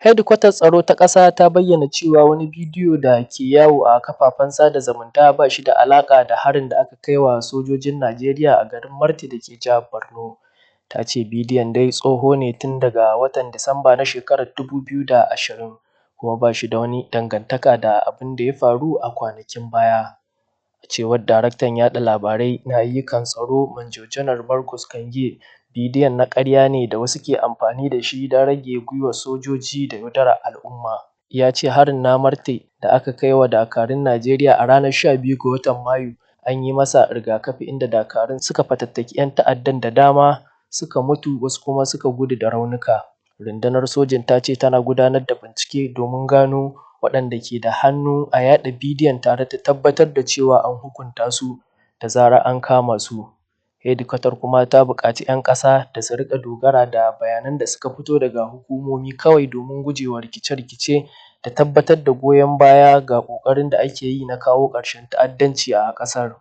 Hedikwatar Tsaro ta Ƙasa ta bayyana cewa wani bidiyo da ke yawo a kafafen sada zumunta ba shi da alaƙa da harin da aka kai wa sojojin Najeriya a garin Marte da ke jihar Borno. Ta ce bidiyon dai tsoho ne tun daga watan Disamba na shekarar 2020, kuma ba shi da wani dangantaka da abin da ya faru a kwanakin baya. A cewar Daraktan Yaɗa Labarai na Ayyukan Tsaro, Manjo Janar Marcus Kangye, bidiyon na ƙarya ne da wasu ke amfani da shi don rage gwiwar sojoji da yaudarar al'umma. Ya ce harin na Marte da aka kai wa dakarun Najeriya a ranar 12 ga watan Mayu an yi masa rigakafi, inda dakarun suka fatattaki 'yan ta'addan da dama suka mutu wasu kuma suka gudu da raunuka. Rundunar sojin ta ce tana gudanar da bincike domin gano waɗanda ke da hannu a yaɗa bidiyon tare da tabbatar da cewa an hukunta su da zarar an kama su. Hedikwatar kuma ta buƙaci 'yan ƙasa da su riƙa dogara da bayanan da suka fito daga hukumomi kawai domin guje wa rikice-rikice da tabbatar da goyon baya ga ƙoƙarin da ake yi na kawo ƙarshen ta'addanci a ƙasar.